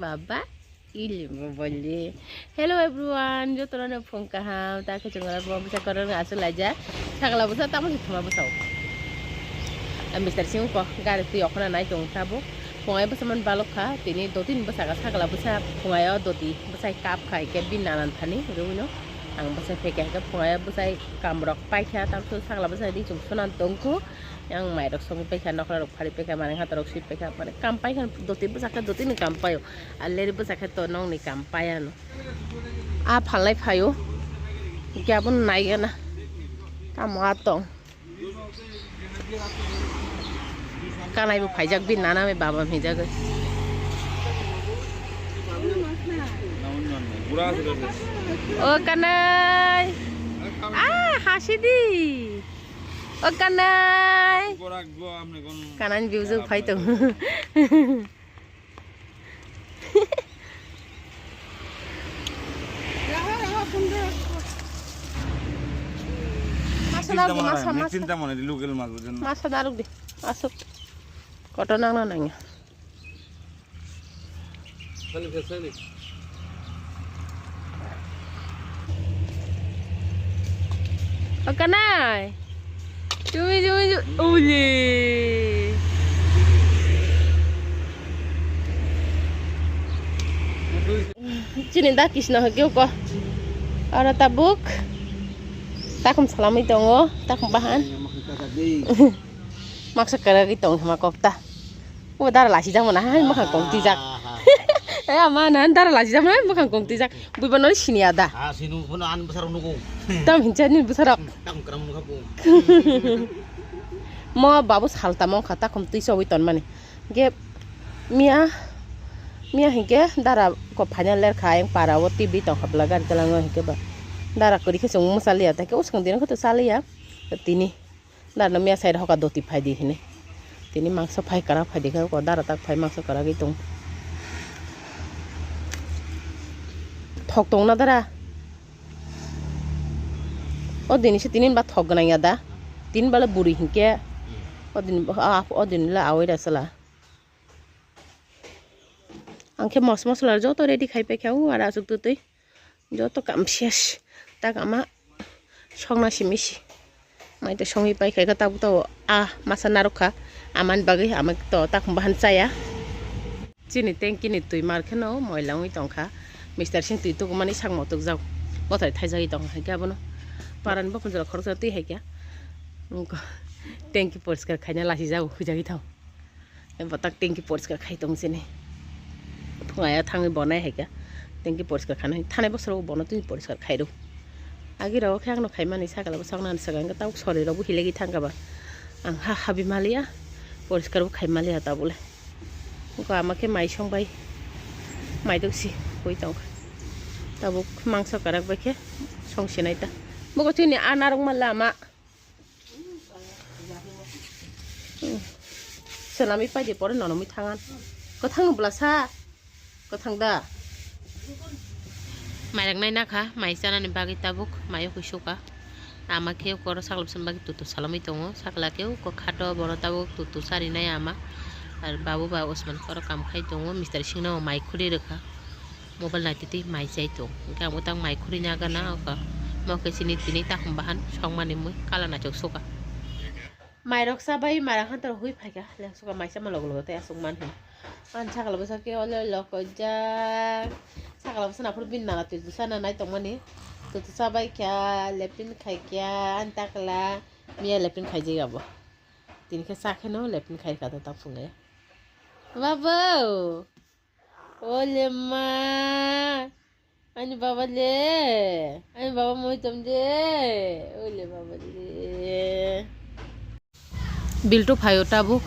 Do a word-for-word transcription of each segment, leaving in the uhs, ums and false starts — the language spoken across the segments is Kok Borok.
Baba, ili mo bolli. Hello everyone, jotono no phung kaham. Ta khe chungra bo bwsa korona asuk laija. Sakla bwsa tamo se thuma bwsa. Mister Singh ko gari twi okhona nai tong tabo. Phungai bwsa man balok kha. Tini doti ni bwsa ka sakla bwsa phungai o doti bwsai kap khai ke bin nanan thani ruino. Ang bwsai pheke ke phungai o bwsai kamrok paikha, tamso sakla bwsai di chum sunan tongkhu. Yang mairok songwi paikha, nokra rok phari paikha, mane hata rok swi paikha, mane kam paikha, doti bwsa khe doti ni kam paio. Aleri bwsa khe to nong ni kam paiano. A phalnai phaio. Hingke abono naigana. Tamo a tong. Kanai bo phaijak, bin nana me baba hinjak. O kanai. Ah, hasidi. O kanai. Kanai biuju phai tong. Masa naruk, masa, masa. Tinta mane di local mas bujon. Masa naruk di. Asuk. Kotor nang nang nang. O kanai. Chumi, chumi, chumi. Uli. Chini da kisno hwnkhe uko. Oro tabuk. Takhum salamwi tongo. Takhum bahan. Maksa kwrwgwi tong hima kokta. O dara lachijak mano hai mwkhang kong twijak. Eh, ama na dara lachijak mano hai mwkhang kong twijak. Buiba nori siniya da. Ah, sinu phano ani bwsarok nugo. Tam hincha ni bwsarok. Tam kram nukha bo. Mo babu salta mongkha takhum twi chobwi tonmani. Ge miya, miya hinkhe dara ko final lerkha ayang para o T V tongkha bwla gari twlango hinkhe ba. Dara kwrwi khe chwng mwchaliya, tei khe usung dino khe to chaliya. Tini. Dara no miya side hoka doti phaidi hini. Tini mangso phai kwrak phaidi khe, ko dara tak phai mangso kwragwi tong. Thok tong na dara. O dini se tini ba thok gwnang ya da. Tini bale buri hinkhe. O dini, o, o dini le awai da sala. Ang khe mos mosla joto ready khai paikha, o aro aswk twtwi joto kam ses. Tak ama songna simi si. Mai to songwi paikha khe tabuk tabuk a masa narwkha. Amani bagwi ama to takhum bahan chaya. Chini tanki ni twi mar kheno moila wngwi tongkha. Mister Singh twi tukumani sakmo tukjak. Bothai thaijagwi tongkha khe abono. Parani bokon jora khoroksa twi hai khe. Tanki poriskar khaina lachijak huijagwi thang. Botak tanki poriskar khai tong sini. Phunga ya thangwi bonai hai kha. Tanki poriskar khanai. Thanai bosoro bono tini poriskar khai rw. Agi rw khe ang no khai mani sakala bo sakna ni swkang khe tabuk sori rw bo hilegi thang kha ba. Ang ha habi maliya. Poriskar bo khai maliya tabule. Ko ama khe mai song bai. Mai dok si koi tong kha. Tabuk mangso karak bai khe song sinai ta. Bogo chini a narwk ma lama. Hmm. Swnamwi paidi pore nonomwi thangan. Kwthang no bwlasa. Kwthang da. Mairang nai nakha, mai chanani bagwi tabuk, mayo kuisuka. Ama khe koro sakla bwsani bagwi tutu salamwi tongo. Sakla khe uko khato bono tabuk tutu charinai ama. Ar babu ba Osman koro kam khai tongo, Mister Singh no mai khuri rwkha. Mobile naitwi twi mai chai tong. Hwnkhe ang bwtang mai khuri nagana oka. Mo khe chini tini takhum bahan songmani mui kala naithok suka. Mairok chabai mairang hantor hui phaikha. Leng suka mai chama logo logo tei aswk man hwn. Ani sakla bwsa khe ole lokojak. Sakla bwsa naphuru bini nana twi bwsa nanai tongmani. Twi chabai kha, lepin khai kha, ani takla miya lepin khaijak abo. Tini khe cha kheno lepin khai kha ta phunge. Babu! Ole ma, ani baba le, ani baba moi tom de, ole baba le. Biltu phaio tabuk,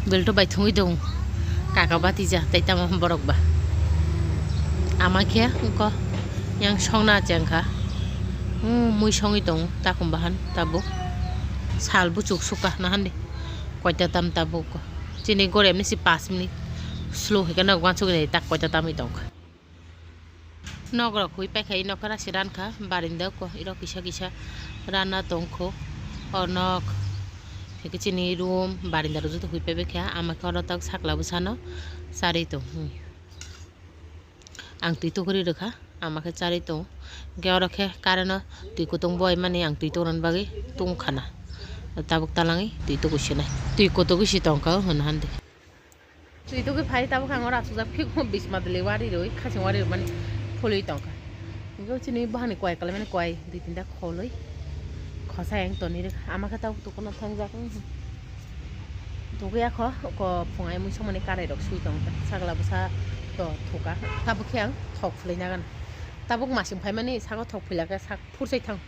biltu bai thungwi dong, kaka batija, tai tamo borok ba. Ama khe, ko, yang songna chengkha, mui songwi tong, takhum bahan, tabuk, sal buchuk suka, nahandi, koita tam tabuk. Chini goremni si pas minute slow hai khe nok uansuk nai tak koita tamwi tongkha. Nok rok hui paikha, nok rasi rankha, barinda ko iro kisa kisa rana tongkho. O nok Hwnkhe chini room barinda rok joto hui paibai kha, ama khe oro tak sakla bwsano charwi tong. Hmm. Ang twi tukuri rwkha, ama khe charwi tong. Hwnkhe oro khe current-o twi kutung boimani ang twi tukrani bagwi tungkha na. Tabuk talangwi twi tukusinai. Twi kutugwi si tongkha o hwn hande. Twi tugwi phai tabuk ang oro asukjak phikmo bismatli wari rwi khasing wari rwmani phulwi tongkha. Hwnkhe chini bahani kwai kwlaimani kwai dui tinta kholwi khosa yang tonwi rwkha. Ama khe tabuk tukuno thangjak. Tugwi akho oko phungai mui somani karai rok swi tongkha. Sagla bwsa to thuka. Tabuk khe ang thok phulwi nagana. Tabuk masing phaimani sago thok philakhe sak phursai thang.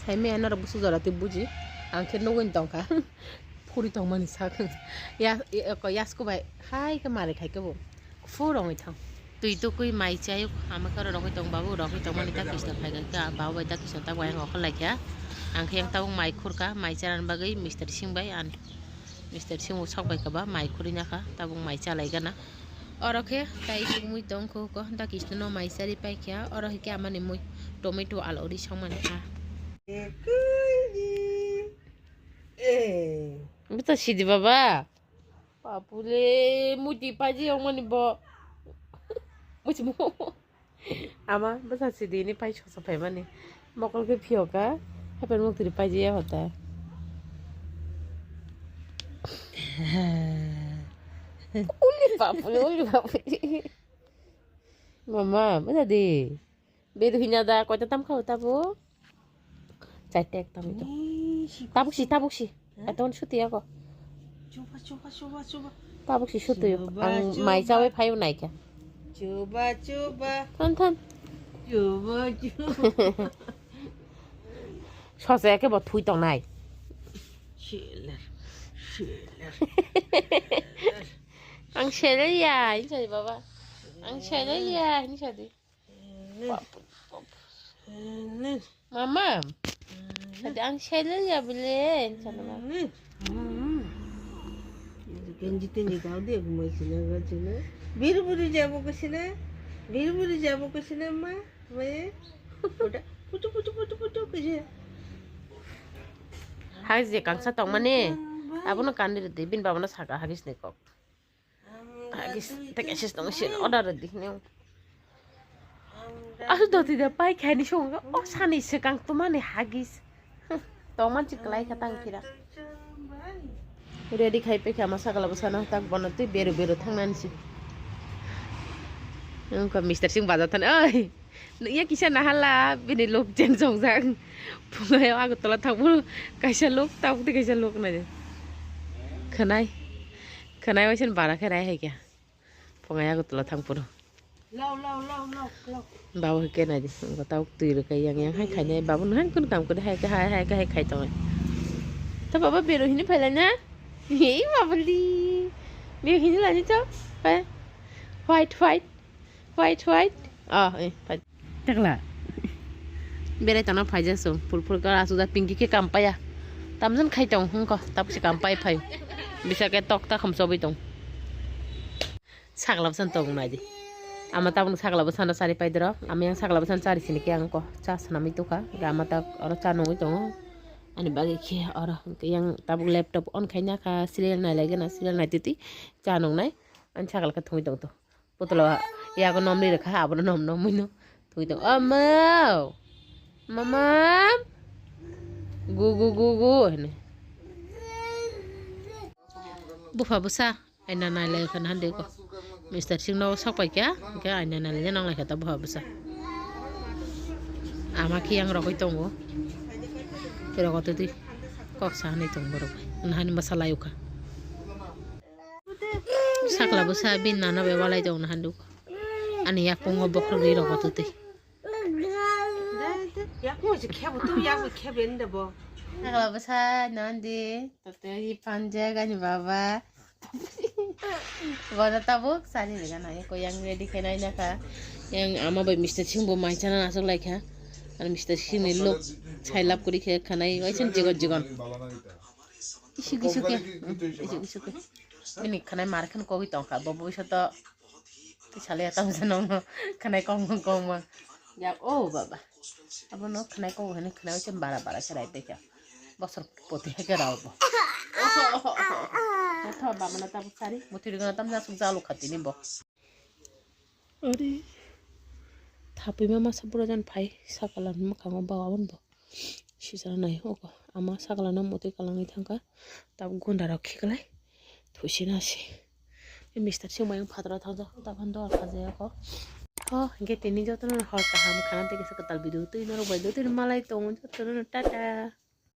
Saimaya norok busu jora twi buji. Ang khe nugwi tongkha. Phuri tongmani sak. Ya, ya, ko yasku bai hai khe mari khai khe bo. Phur ongwi thang. Twi tukui mai chayuk ama khe oro rogwi tong babu, rogwi tongmani ta kisna phai kha, babu bai ta kisna ta wayang okhor lai kha. Ang khe yang tabuk mai khur kha, mai chanani bagwi Mister Singh bai ani. Mister Singh bo sok bai kha ba mai khurwi na kha, tabuk mai chalai gana. Oro khe tai chumui tong kho ko, ta kisna no mai chari pai kha, oro hai khe amani mui tomato alu ri songmani kha. Bwtha sidi baba. Bapule, muti paji ongmani bo. Muti mo. Ama bwsa sidi ni pai sosa paimani. Mokol khe phiyoka. Hapen muk tiri paji ya hota. Uli bapule, uli bapule. Mama, bwsa di. Bedu hina da, koita tam khao tabo? Chai tek tam ito. Tabuk si, tabuk si. Eton suti ako. Chuba, chuba, chuba, chuba. Tabuk si suti. Ang mai chawi phayu nai kha. Chuba, chuba. Than, than. Chuba, chuba. Sose ke bo thui tong nai. Seler. Seler. Ang seler ya, ini sadi baba. Ang seler ya, ini sadi. Mama, tadi ang shelel ya bile, insya Allah. Genji tenji kau dia kumai sini kau sini. Biru biru jabo ke sini, biru biru jabo ke sini ma, ma. Putu putu putu putu ke sini. Hagis je kangsa tong mani, abo no kandi rwdi, bin baba no saka hagis ni kok. Hagis, tak asis tong sin order di ni. Asu doti da pai khai ni song o sani se kang tumani hagis. Tong man chi klai kha tang kira. Ready khai pe kha ma sagala bwsano tak bono twi beru beru thang nan si. Nungkha Mister Singh baja than oi. Nungya kisa nahala bini lok jeng jong jang. Phungai Agartala thangbo kaisa lok tabuk tei kaisa lok nai. Khwnai. Khwnai waisa bara khe rai hai khe. Phungai Agartala thang phuru. Babo hai khe nai di. Tabuk twi rwkha yang yang hai khainai. Babo nang hai kun kam kuri hai khe hai hai khe hai khai tongo. To baba beru hini phailai na? Hei babali. Beru hini lani to. Hai. White white. White white. Oh, eh, phai. Takla. Berai tana phaija so. Purpur ka asu da pinki khe kampaya. Tamjan khai tong hung ko. Tapsi kampai phai. Bisa ke tok ta kham sobi tong. Sagla bwsan tong nai di. Ama tabuk sagla bwsan chari pai dro. Ama yang sagla bwsan chari sini ke ang ko. Cha sanami tukha. Ga ama ta oro cha nungwi tongo. Ani bagwi khe oro yang tabuk laptop on khai na kha. Serial nai lai gana serial nai titi. Cha nung nai. Ani sagla khe thungwi tong to. Putlo yago nomni rwkha, abono nom nom muino thwi tong. Omo! Mama! Gu gu gu gu hini. Bupha bwsa aina nai lai khana hande ko. Mister Singh no sok pai kya, kya aina nai lai nang lai khata bupha bwsa. Ama khi yang rokoi tongo. Rokotwi kok sa hanai tong borok. Nahani bwsa lai ukha. Sakla bwsa bini nana bai walai tong na handuk. Ani yakung o bokhorok ri rok twi. Yakung se khebo tu yakung khebe nda bo. Sakla bwsa nandi tote i panja gani baba. Bono tabuk sari rega na ko yang ready khe nai na kha. Yang ama bai Mister Singh bo mai chana asok lai kha. Ani Mister Singh ni look sai lap kuri khe khanai waisa jigon jigon. Isuk isuk khe, isuk isuk khe. Bini khwnai mar kheno kogwi tongkha, bo bwsa to tisale tamo se nongno khwnai kongma kongma. Ya, o baba. Abono khwnai kok hwnwi khwnai se bara bara se rai tongkha. Bosor poti hai khe rao bo. O Tho, bamana tabuk sari. Muti rigana tamni asuk jalu khatini bo. Ari. Thapima masa bura jan phai sakala mukhango ba abon bo. Sijak nai oko. Ama sakala no muti kalangwi thangkha. Tabuk gunda rok khiklai. Thusi nasi. Mister sing mayung phataro thangjak. Tabuk dor khajayako. Ho, hingke tini jotono hor kaham khana tei kisa kwtal video twi norok bai do tini malai tongo jotono tata.